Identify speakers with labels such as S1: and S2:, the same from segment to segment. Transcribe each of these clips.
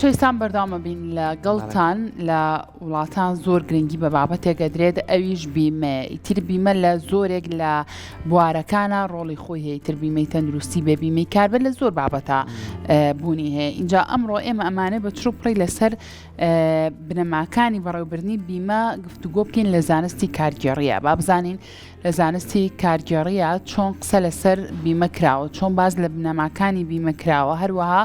S1: خۆشەویستان بەردەوام ئەبین لە گەڵتان لە وڵاتان زۆر گرنگی بە بابەتێک ئەدرێت ئەویش بیمەیە ئیتر بیمە لە زۆرێک لە بوارەکانە ڕۆڵی خۆی هەیە تر بیمەی تەندروستی بێ بیمەی کاربێت لە زۆر بابەتە بوونی هەیە اینجا ئەمڕۆ ئێمە ئەمانێ بە چڕ پڕی لەسەر بنەماکانی بەڕێوبردنی بیمە گفتوگۆ بکەین لە زانستی کارگێڕیە با بزانین لە زانستی کارگێڕیە چۆن قسە لەسەر بیمە کراوە چۆن باز لە بنەماکانی بیمە کراوە هەروەها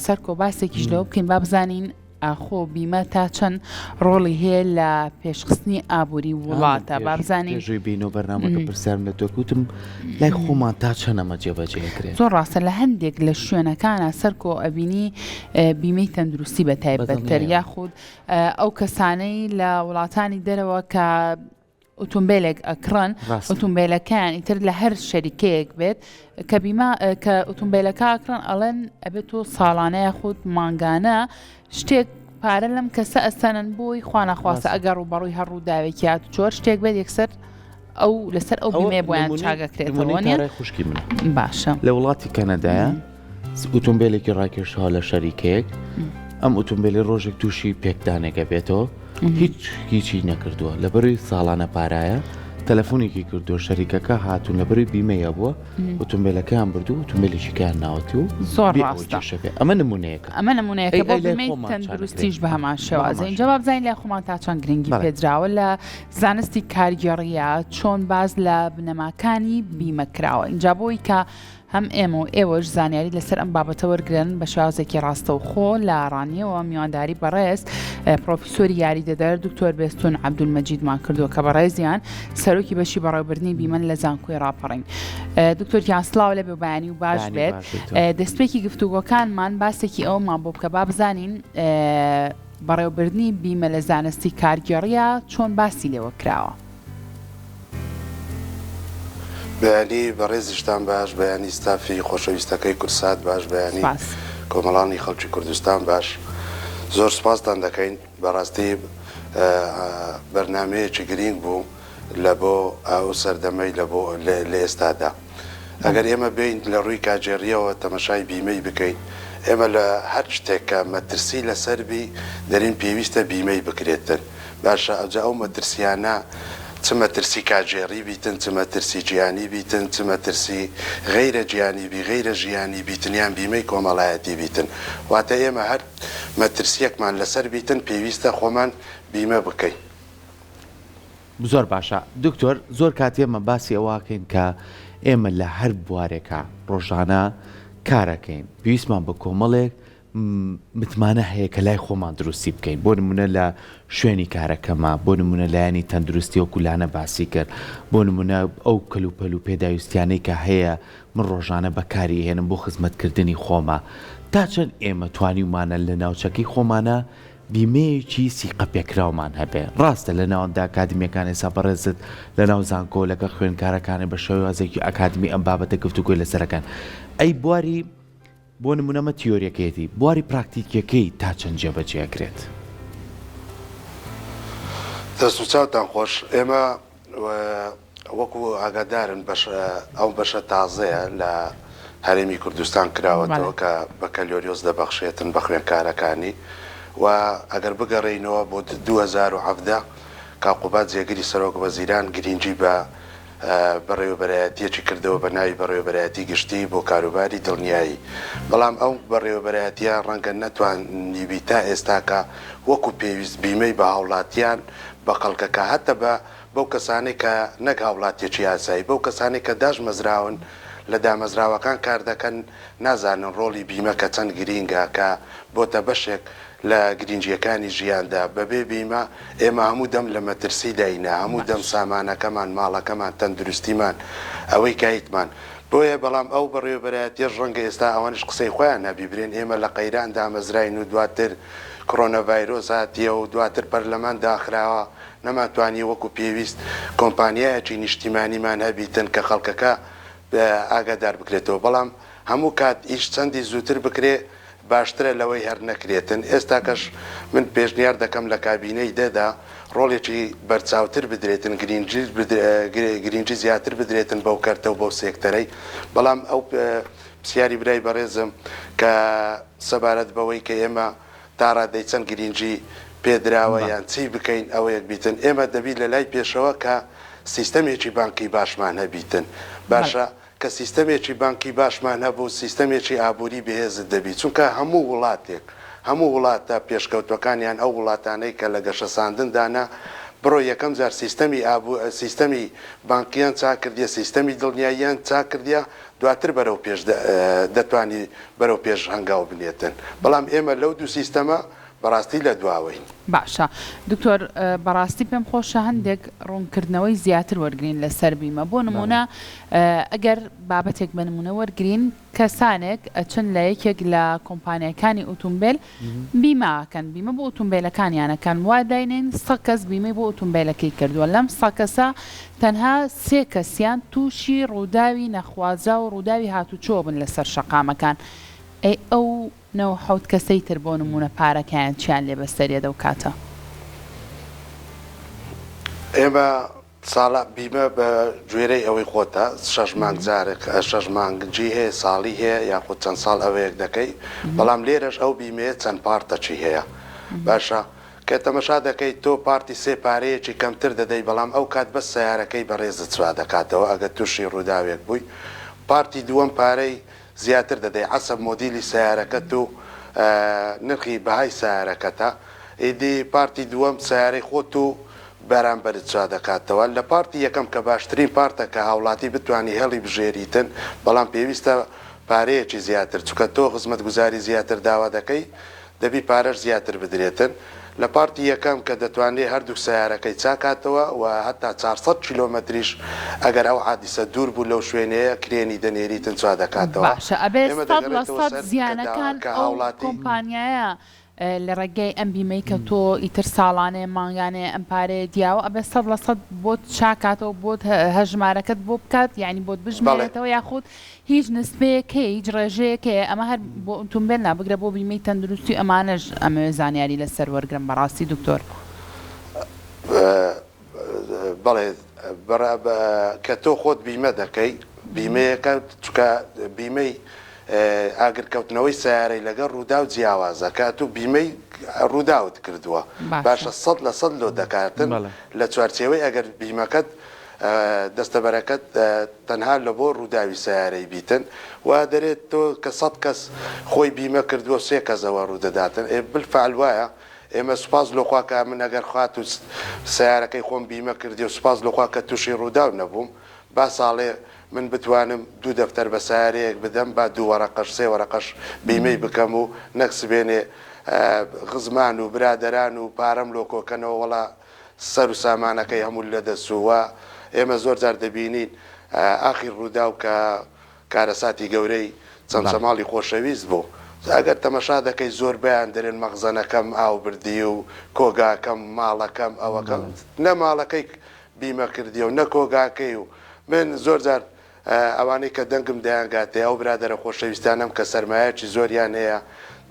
S1: سەرکۆ باسێکیش لەوە بکەین با بزانین ئاخۆ بیمە تا چەند ڕۆڵی هەیە لە پێشخستنی ئابووری وڵاتە با بزانین
S2: پێشووی بینەوە بەرنامەکە پرسیارم لە تۆ وتم لای خۆمان تا چەند ئەمە جێبەجێ کرێت
S1: زۆر ڕاستە لە هەندێک لە شوێنەکانە سەرکۆ ئەبینی بیمەی تەندروستی بە تایبەتتر یاخود ئەو کەسانەی لە وڵاتانی دەرەوە کە ئوتومبێلێک ئەکڕن ئوتومبێلەکەیان ئیتر لە هەر شەریکەیەک بێت کە بیمە کە ئوتومبێلەکە ئەکڕن ئەڵێن ئەبێت تۆ ساڵانە یاخود مانگانە شتێک پارە لەم کەسە ئەسەنن بۆی خوانەخواستە ئەگەر ڕووبەڕووی هەر ڕووداوێکی هاتوچۆر شتێک بێت یەکسەر ئەو لەسەر ئەو بیمەیە بۆیان چاگەکرێتەوە
S2: نیە خوشکی من
S1: باشە
S2: لە وڵاتی کەنەدایە ئوتومبیلێکی ڕاکێشاوە لە شەریکەیەک ئەم ئوتومبیلی ڕۆژێک تووشی پێکدانێکە بێتەوە هیچ هیچی نەکردووە لەبەروی ساڵانە پارایە تەلەفۆنێکی کردووە شەریکەکە هاتوون لەبەروی بیمەیە بووە ئوتومبیلەکەیان بردو ئوتومبیلێکیان ناوەتی و
S1: زۆر ڕاستە
S2: ئەمە نمونەیەکە
S1: ئەمە نمونەیەکە بۆ بیمەی تەندروستیش بە هەمان شێوازە اینجا با بزانین لای خۆمان تا چەند گرنگی پێدراوە لە زانستی کارگێڕیە چۆن باز لە بنەماکانی بیمە کراوە اینجا بۆی کە هەم ئێمە و ئێوەش زانیاری لەسەر ئەم بابەتە وەرگرن بە شێوازێکی ڕاستەوخۆ لە ڕانیەوە میوانداری بەڕێز پرۆفیسۆری یاریدەدەر دکتۆر بێستون عەبدولمەجیدمان کردووە کە بەڕێزیان سەرۆکی بەشی بەڕێوەبردنی بیمەن لە زانکۆی ڕاپەڕین. دکتۆر گیان سڵاو لێ بێ و بەیانی و باش بێت. دەستپێکی گفتوگۆکانمان باسێکی ئەوەمان بۆ بکە با بزانین بەڕێوەبردنی بیمە لە زانستی کارگێڕییە چۆن باسی لێوە کراوە؟
S3: بەیانی بەڕێزیشتان باش، بەیانی ستافی خۆشەویستەکەی کوردسات باش، بەیانی
S1: سپاس.
S3: کۆمەڵانی خەڵکی کوردستان باش. زۆر سوپاستان دەکەین. بەڕاستی بەرنامەیەکی گرینگ بوو لە بۆ ئەو سەردەمەی لە بۆ لە ئێستادا. ئەگەر ئێمە بێین لە ڕووی کاگێڕییەوە تەمەشای بیمەی بکەین، ئێمە لە هەر شتێک کە مەترسی لەسەر بی دەرین پێویستە بیمەی بکرێتن. باشە ئەوجا ئەو مەترسیانە چ مەترسی کاگێڕی بیتن، چ مەترسی گیانی بیتن، چ مەترسی غەیرە گیانی بی، غەیرە ژیانی بیتن یان بیمەی کۆمەڵایەتی بیتن. واتە ئێمە هەر مەترسیەکمان لەسەر بیتن پێویستە خۆمان بیمە بکەین.
S2: زۆر باشە دکتۆر زۆر کات ئێمە باسی ئەوەکەین کە ئێمە لە هەر بوارێکا ڕۆژانە کارەکەین پێویستمان بە کۆمەڵێک متمانە هەیە کە لای خۆمان دروستی بکەین بۆ نمونە لە شوێنی کارەکەمە بۆ نمونە لایەنی تەندروستی وەکو لانە باسی کرد بۆ نمونە ئەو کەلوپەل و پێداویستیانەی کە هەیە من ڕۆژانە بەکاری ئەهێنم بۆ خزمەتکردنی خۆمە تا چەند ئێمە توانیومانە لە ناوچەکەی خۆمانە بیمەیەکی سیقەپێکراومان هەبێ ڕاستە لە ناوەندە ئەکادمیەکان ئێستا بەڕێزت لە ناو زانکۆ لەگەڵ خوێندکارەکانی بە شێوازێکی ئەکادمی ئەم بابەتە گفتوگۆی لەسەرەکەن ئەی بواری بۆ نمونە ئەمە تیۆریەکەیەتی بواری پراکتیکیەکەی تا چەند جێبەجێ ئەکرێت؟
S3: دەست و چاوتان خۆش ئێمە وەکو ئاگادارن بەش ئەو بەشە تازەیە لە هەرێمی کوردستان کراوەتەوە کە بەکەلۆریۆس دەبەخشێتن بە خوێنکارەکانی و ئەگەر بگەڕێینەوە بۆ 2017 کاک قوباد جێگری سەرۆک وەزیران گرینگی بە بەڕێوەبەرایەتییەکی کردەوە بە ناوی بەڕێوەبەرایەتی گشتی بۆ کاروباری دڵنیایی، بەڵام ئەو بەڕێوەبەرایەتییە ڕەنگە نەتوانیبی تا ئێستاکە وەکو پێویست بیمەی بە هاوڵاتیان بە خەڵکەکە هەتە بە بەو کەسانەی کە نەک هاوڵاتیەکی ئاسایی بەو کەسانەی کە داشمەزراون لە دامەزراوەکان کار دەکەن نازانن ڕۆڵی بیمە کە چەند گرینگە کە بۆتە بەشێک لە گرینگیەکانی ژیاندا، بەبێ بیمە ئێمە هەموو دەم لە مەترسیداینە، هەموو دەم سامانەکەمان، ماڵەکەمان، تەندروستیمان، ئەوەی کە هیتمان. بۆیە بەڵام ئەو بەڕێوەبەرایەتیەش ڕەنگە ئێستا ئەوانیش قسەی خۆیان هەبی برێن ئێمە لە قەیران دامەزراین و دواتر کڕۆنە ڤایرۆس هاتیە و دواتر پەرلەمان داخراوە نەمانتوانی وەکو پێویست کۆمپانیایەکی نیشتیمانیمان هەبیتن کە خەڵکەکە ئاگادار بکرێتەوە بەڵام هەموو کات ئیش چەندی زووتر بکرێ باشترە لەوەی هەر نەکرێتن، ئێستاکەش من پێشنیار دەکەم لە کابینەی دە دا ڕۆڵێکی بەرچاوتر بدرێتن، گرینگی زیاتر بدرێتن بەو کەرتە و بەو سێکتەرەی، بەڵام ئەو. پرسیاری برای بەڕێزم کە سەبارەت بەوەی کە ئێمە تا ڕادەی چەند گرینگی پێ دراوە یان چی بکەین ئەوەیەک بیتن ئێمە دەبی لە لای پێشەوە کە سیستەمێکی بانقی باشمان هەبیتن باشە کە سیستەمێکی بانقی باشمان هەبوو سیستەمێکی ئابووری بەهێزت دەبی چونکە هەموو وڵاتێک هەموو وڵاتە پێشکەوتوەکان یان ئەو وڵاتانەی کە لە گەشەساندندانە بڕۆ یەکەم جار سیستەمی ئابو سیستەمی بانقیان چاک کردیە سیستەمی دڵنیاییان چاک کردیە دواتر بەرەو پێش دەتوانی بەرەو پێش هەنگاو بنێتن بەڵام ئێمە لەو دوو سیستەمە بەڕاستی لە دواوەین.
S1: باشە دکتۆر بەڕاستی پێم خۆشە هەندێک ڕوونکردنەوەی زیاتر وەرگرین لەسەر بیمە بۆ نمونە ئەگەر بابەتێک بە نمونە وەرگرین کەسانێک ئەچن لە یەکێک لە کۆمپانیاکانی ئوتومبێل بیمە ئەکەن بیمە بۆ ئوتومبێلەکانیان ئەکەن وا داینێن سە کەس بیمەی بۆ ئوتومبێلەکەی کردووە لەم سە کەسە تەنها سێ کەسیان تووشی ڕووداوی نەخوازراو و ڕووداوی هاتوچۆ بن لەسەر شەقامەکان ئەی ئەو 97 کەسەی تر بۆ نموونە پارەکەیان چیان لێ بەسەریەت ئەو کاتە؟
S3: ئێمە ساڵە بیمە بە گوێرەی ئەوەی خۆتە شەش مانگ جارێک شەش مانگ جی هەیە ساڵی هەیە یاخود چەند ساڵ ئەوەیەک دەکەی بەڵام لێرەش ئەو بیمەیە چەند پارتەکی هەیە باشە کە تەمەشا دەکەی تۆ پارتی سێ پارەیەکی کەمتر دەدەی بەڵام ئەو کات بەس سەیارەکەی بەڕێزت سوا دەکاتەوە ئەگەر توشی ڕووداوێک بووی پارتی دووەم پارەی زیاتر دەدەی عەسەب مۆدیلی سەیارەکەت و نرخی بەهای سەیارەکەتە ئیدی پارتی دووەم سەیارەی خۆت و بەرامبەرت جا دەکاتەوە لە پارتی یەکەم کە باشترین پارتە کە هاوڵاتی بتوانی هەڵی بژێریتن بەڵام پێویستە پارەیەکی زیاتر چونکە تۆ خزمەتگوزاری زیاتر داوا دەکەی دەبی پارەش زیاتر بدرێتن لە پارتی یەکەم کە دەتوانرێ هەردووک سەیارەکەی چاکاتەوە و هەتا 400 کیلۆمەتریش ئەگەر ئەو حادیسە دوور بوو لەو شوێنەیە کرێنی دەنێریتن چا دەکاتەوە
S1: باشە ئەبێ
S3: ئێمە
S1: سەد لە
S3: دەگەڕێتەوە
S1: سەد
S3: سەر کە دا
S1: زیانەکان
S3: کە
S1: ئەو
S3: هاوڵاتی
S1: کۆمپانیایە لە ڕێگەی ئەم بیمەی کە تۆ ئیتر ساڵانەیە مانگانەیە ئەم پارەیە دیاوە ئەبێ 100% بۆت چاکاتەوە بۆت هەژمارەکەت بۆ بکات یانی بۆت بژمێرێتەوە یاخود هیچ نسبەیەک هەیە هیچ ڕێژەیەک هەیە ئەمە هەر بۆ ئوتومبێل نا بگرە بۆ بیمەی تەندروستی و ئەمانەش ئەمەوێ زانیاری لەسەر وەرگرم بەڕاستی دکتۆر.
S3: بەڵێ کە تۆ خۆت بیمە دەکەی بیمەیەکە چونکە بیمەی ئاگرکەوتنەوەی سەیارەی لەگەڵ ڕووداو جیاوازە کە ئەتوو بیمەی ڕووداوت کردووە باشە 100% لۆ دەکاتن لە چوارچێوەی ئەگەر بیمەکەت دەستەبەرەکەت تەنها لە بۆ ڕووداوی سەیارەی بیتن و دەرێت تۆ کە سەد کەس خۆی بیمە کردووە سێ کەس ئەوە ڕوودەداتن ئێ بالفعل وایە ئێمە سوپاس لۆ خوا کە من ئەگەر خاتوو سەیارەکەی خۆم بیمە کردی و سوپاس لۆ خوا کە تووشی ڕووداو نەبووم با ساڵێ من بتوانم دوو دەفتەر بە سەیارەیەک بدەم با دوو وەڕەقەش سێ وەرەقەش بیمەی بکەم و نەک سبێنێ خزمان و برادەران و پارەم لۆ کۆکەنەوە وەڵا سەر و سامانەکەی هەموو لە دەست چوو و ئێمە زۆر جار دەبینین ئاخیر ڕووداو کە کارەساتی گەورەی چەمچەماڵی خۆشەویست بوو ئەگەر تەمەشا دەکەی زۆربەیان دەرێن مەخزەنەکەم ئاو بردی و کۆگاکەم ماڵەکەم ئەوەکەم نە ماڵەکەی بیمە کردیە و نە کۆگاکەی و من زۆر جار ئەوانەی کە دەنگم دەیانگاتێ ئەو برادەرە خۆشەویستانەم کە سەرمایەکی زۆریان هەیە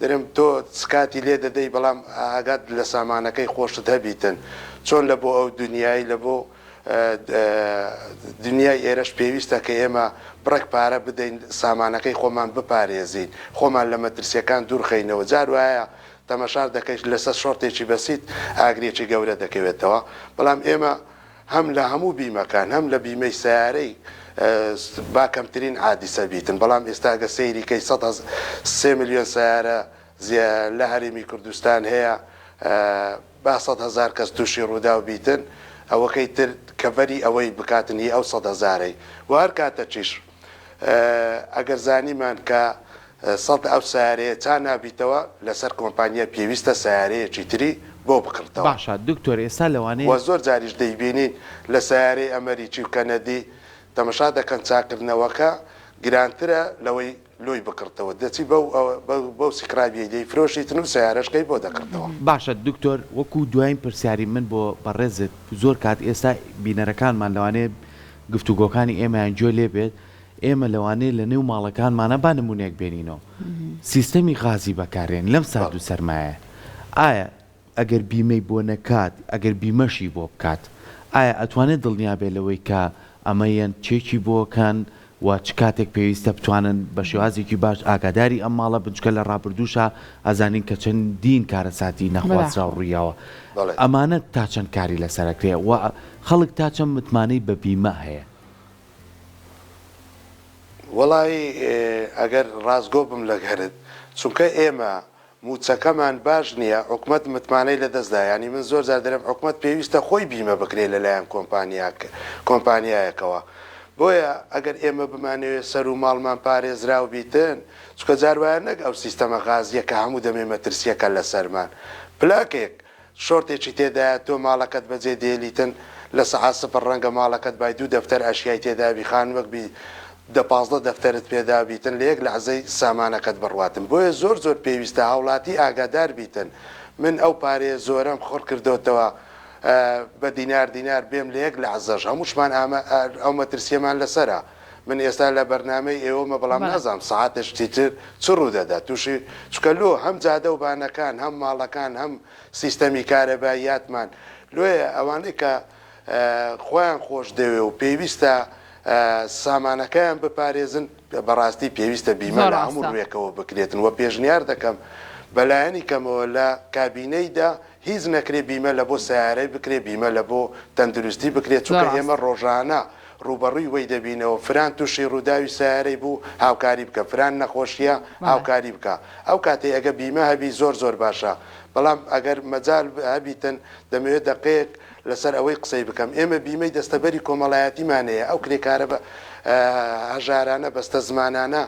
S3: دەرێم تۆ سکاتی لێ دەدەی بەڵام ئاگات لە سامانەکەی خۆشت هەبیتن چۆن لە بۆ ئەو دنیای لە بۆ دنیای ئێرەش پێویستە کە ئێمە بڕێک پارە بدەین سامانەکەی خۆمان بپارێزین خۆمان لە مەترسیەکان دوورخەینەوە جار وایە تەمەشار دەکەیت لەسەر شۆرتێکی بەسیت ئاگرێکی گەورە دەکەوێتەوە بەڵام ئێمە هەم لە هەموو بیمەکان هەم لە بیمەی سەیارەی با کەمترین عادیسە بیتن بەڵام ئێستا گە سەیری کەی سێ ملیۆن سەیارە لە هەرێمی کوردستان هەیە با 100 هەزار کەس تووشی ڕووداو بیتن ئەوەکەی تر کەڤەری ئەوەی بکاتن هی ئەو 100 هەزارەی و هەر کاتەکیش ئەگەر زانیمان کە سەد ئەو سەیارەیە چا نابیتەوە لەسەر کۆمپانیا پێویستە سەیارەیەکی تری بۆ بکڕتەوە.
S2: باشە دکتۆر ئێستا لەوانەیە.
S3: وە زۆر جاریش دەیبینین لە سەیارەی ئەمەریکی و کەنەدی تەمەشا دەکەن چاکردنەوەکە گرانترە لەوەی لۆی بکڕتەوە دەچی بەو بەو سکرابیەی دەیفرۆشیتن و سەیارەشکەی بۆ دەکڕتەوە.
S2: باشە دکتۆر وەکو دواین پرسیاری من بۆ بەڕێزت زۆر کات ئێستا بینەرەکانمان لەوانەیە گفتوگۆکانی ئێمەیان گوێ لێ بێت ئێمە لەوانەیە لە نێو ماڵەکانمانا با نمونەیەک بێنینەوە سیستەمی غازی بەکارێن لەم سارد و سەرمایە ئایا ئەگەر بیمەی بۆ نەکات ئەگەر بیمەشی بۆ بکات ئایا ئەتوانێت دڵنیا بێت لەوەی کە ئەمە یەن چێکی بۆ کەن. و چ کاتێک پێویستە بتوانن بە شێوازێکی باش ئاگاداری ئەم ماڵە بن چونکە لە ڕابردووشا ئەزانین کە چەندین کارەساتی نەخوازراو
S3: بەداخەوە.
S2: ڕوویاوە
S3: بەڵێ.
S2: ئەمانە تا چەند کاری لەسەر ئەکرێ و خەڵک تا چەند متمانەی بە بیمە هەیە؟
S3: وەڵایی ئەگەر ڕاستگۆ بم لەگەرت چونکە ئێمە موچەکەمان باش نیە حکومەت متمانەی لەدەستدا یانی من زۆر جار دەرێم حکومەت پێویستە خۆی بیمە بکرێ لەلایەن کۆمپانیایەکەوە بۆیە ئەگەر ئێمە بمانەوێ سەر و ماڵمان پارێزراو بیتن چونکە جار وایە نەک ئەو سیستەمە غازیە کە هەموو دەمێ مەترسیەکە لەسەرمان پلاکێک شۆرتێکی تێدایە تۆ ماڵەکەت بەجێ دێلیتن لە سەعات سفر ڕەنگە ماڵەکەت بای دوو دەفتەر ئەشیای تێدابی خانوەک بی دە 15 دەفتەرت پێدا بیتن لە یەک لەحزەی سامانەکەت بڕواتن بۆیە زۆر زۆر پێویستە هاوڵاتی ئاگادار بیتن من ئەو پارەیە زۆرەم خڕ کردۆتەوە بە دینار دینار بێم لە یەک لەحزەش هەمووشمان ئامە ئەو مەترسیەمان لەسەرە من ئێستا لە بەرنامەی ئێوەمە بەڵام نازانم سەعاتێکی تر چ ڕوودەدا تووشی چونکە لۆ هەم جادە و بانەکان هەم ماڵەکان هەم سیستەمی کارەباییاتمان لۆیە ئەوانەی کە خۆیان خۆش دەوێ و پێویستە سامانەکەیان بپارێزن بەڕاستی پێویستە بیمە
S1: زۆر
S3: لە هەموو
S1: ڕاستە.
S3: ڕووێکەوە بکرێتن و پێشنیار دەکەم بەلایەنی کەمەوە لە کابینەیدا هیچ نەکرێ بیمە لە بۆ سەیارەی بکرێ بیمە لە بۆ تەندروستی بکرێ
S1: زۆر
S3: چونکە ئێمە
S1: ڕاستە.
S3: ڕۆژانە ڕووبەڕووی وەی دەبینەوە فران توشی ڕووداوی سەیارەی بوو هاوکاری بکە فران نەخۆشیە
S1: بەڵێ.
S3: هاوکاری بکە ئەو کاتەی ئەگە بیمە هەبی زۆر زۆر باشە بەڵام ئەگەر مەجال هەبیتن دەمەوێت دەقەیەک لەسەر ئەوەی قسەی بکەم ئێمە بیمەی دەستەبەری کۆمەڵایەتیمان هەیە ئەو کرێکارە بە هەژارانە بەستەزمانانە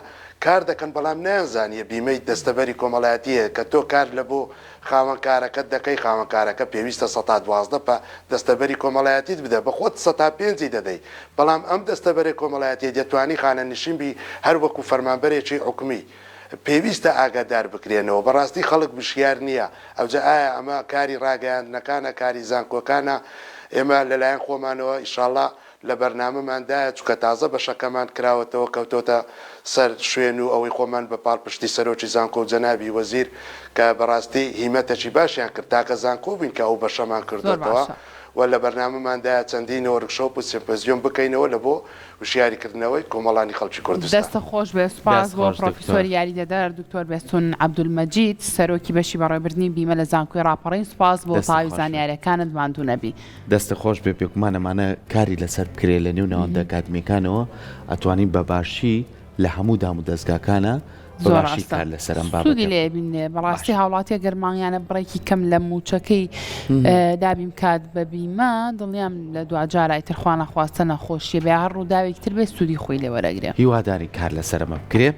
S3: کار دەکەن بەڵام نەیانزانیە بیمەی دەستەبەری کۆمەڵایەتی هەیە کە تۆ کار لە بۆ خاوەن کارەکەت دەکەی خاوەن کارەکە پێویستە سەتا 12 پە دەستەبەری کۆمەڵایەتیت بدە بە خۆت سەتا پێنجی دەدەی بەڵام ئەم دەستەبەرە کۆمەڵایەتیە دەتوانی خانەنشین بی هەر وەکو فەرمانبەرێکی حکومی پێویستە ئاگادار بکرێنەوە بەڕاستی خەڵک وشیار نیە ئەوجا ئایا ئەمە کاری ڕاگەیاندنەکانە کاری زانکۆکانە ئێمە لەلایەن خۆمانەوە ئیشاڵا لە بەرنامەمان دایە چونکە تازە بەشەکەمان کراوەتەوە کەوتۆتە سەر شوێن و ئەوەی خۆمان بە پاڵپشتی سەرۆکی زانکۆ و جەنابی وەزیر کە بەڕاستی هیمەتەکی باشیان کرد تاکە زانکۆ بووین کە ئەو بەشەمان
S1: زۆر
S3: کردۆتەوە
S1: باشە.
S3: و لە بەرنامەمان دایە چەندین workshop و سیمپۆزیۆم بکەینەوە لە بۆ وشیاری کردنەوەی کۆمەڵانی خەڵکی کوردستان.
S1: دەستت خۆش بێت سوپاس
S2: دەست
S1: بۆ
S2: خۆش دکتۆر.
S1: پڕۆفیسۆری یاریدەدەر دکتۆر بێستون عەبدولمەجید سەرۆکی بەشی بەڕێوەبردنی بیمە لە زانکۆی ڕاپەڕین سوپاس بۆ
S2: دەستت
S1: تەواوی
S2: خۆش بێت.
S1: زانیاریەکانت ماندوو نەبی.
S2: دەستت خۆش بێت بێگومان ئەمانە کاری لەسەر بکرێ لە نێو ناوەندە ئەکادمیەکانەوە ئەتوانین بە باشی لە هەموو دام و دەزگاکانا بە
S1: زۆر
S2: باشی
S1: ڕاستە
S2: کار لەسەر ئەم
S1: سوودی
S2: بابەتە
S1: لێ بینێ بەڕاستی
S2: باشە.
S1: هاوڵاتی گەر مانگانە بڕێکی کەم لە مووچەکەی دابین بکات بە بیمە دڵنیام لە دواجارا ئیتر خوا نەخواستە نەخۆشیە بێ هەر ڕووداوێکی تر بێ سوودی خۆی لێ وەرەگرێ.
S2: هیوادارین کار لەسەر ئەمە بکرێ.